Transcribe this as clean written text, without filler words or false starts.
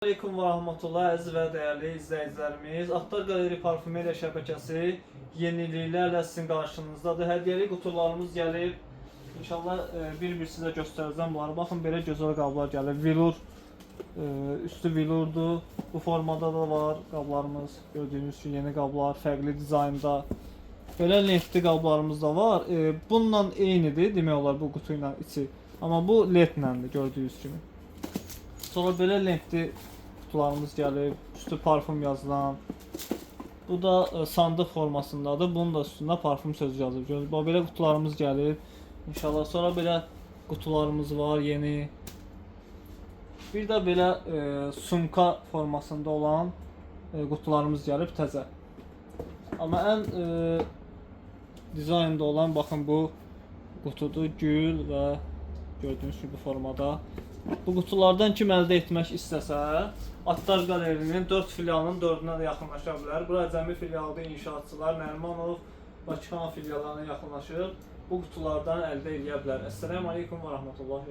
Aleyküm və rəhmətullah, əziz və dəyərli izləyicilərimiz. Atlar Qaleri Parfümeriya şəbəkəsi yeniliklərlə sizin qarşınızdadır. Hədiyyəlik qutularımız gəlib. İnşallah bir-bir sizə göstərəcəm bunları. Baxın, belə gözəl qablar gəlib. Vilur, üstü vilurdur. Bu formada da var qablarımız. Gördüyünüz kimi yeni qablar, fərqli dizaynda. Belə lentli qablarımız da var. Bununla eynidir, demək olar bu qutu ilə içi. Amma bu lentlədir, gördüyünüz kimi. Sonra belə lentli qutularımız gəlib, üstü parfum yazılan. Bu da sandıq formasındadır. Bunun da üstündə parfum sözü yazılıb. Gördünüz, bax belə qutularımız gəlib. İnşallah sonra belə qutularımız var yeni. Bir də belə sumka formasında olan qutularımız gəlib təzə. Amma ən dizaynda olan, baxın, bu qutudur, gül və gördüyünüz kimi bu formada. Bu qutulardan kim əldə etmək istəsə, Atlar Qalerinin 4 filialının 4-ünə də yaxınlaşa bilər. Bura Əcəmi filialıdır, İnşaatçılar, Nərimanov, Bakıxan filiallarına yaxınlaşıb bu qutulardan əldə edə bilər. Əssalamu aleykum və rəhmətullah.